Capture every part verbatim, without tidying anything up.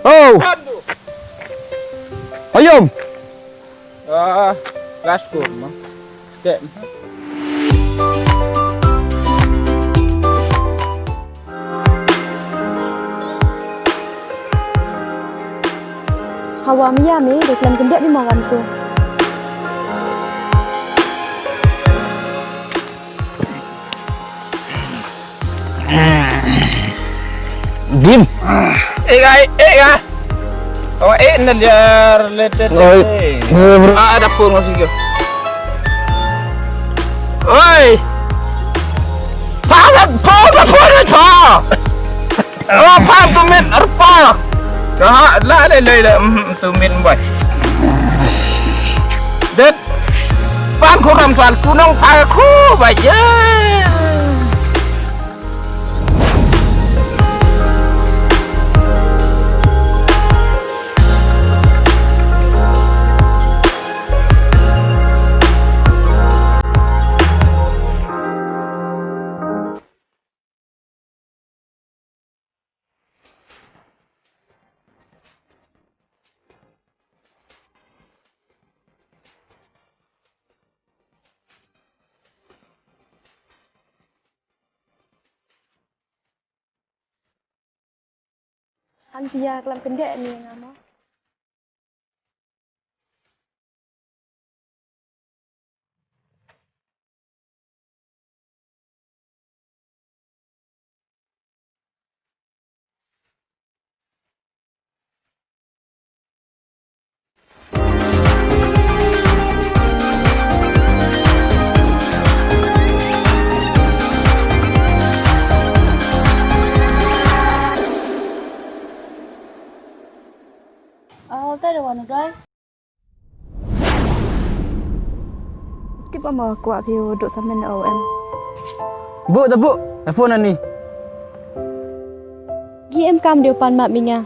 Oh! Ayom! Ah, gas ko ma. Step. Hawa Mia me, de klam kendek ni ma kam tu. Dim. Eh, ai, eh, ai. Oh, eh, na dia related. Oi. Eh. Ah, ada phone masih ke? Oi. Phone, phone, phone, phone. Oh, phone, tu min, arpa. Ah, la, la, la, la, mm, tu min, boy. That Pan khorram sal kunong pa khu ba ya. An pia klam kendek ni nga mo. Oh, ta da wan u dai. Tip ama kwah phi u duk samen o em. Buk da buk, da phone ani. Gi em kam dei u pan map mi nga.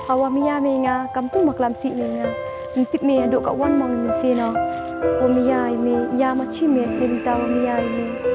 Hawa Mia me nga, kam tu ma klam sih me nga. Ym tip me hadooh ka wan mong me si no. Wa Mia i me, ya ma chi me, me bynta Wa Mia i me.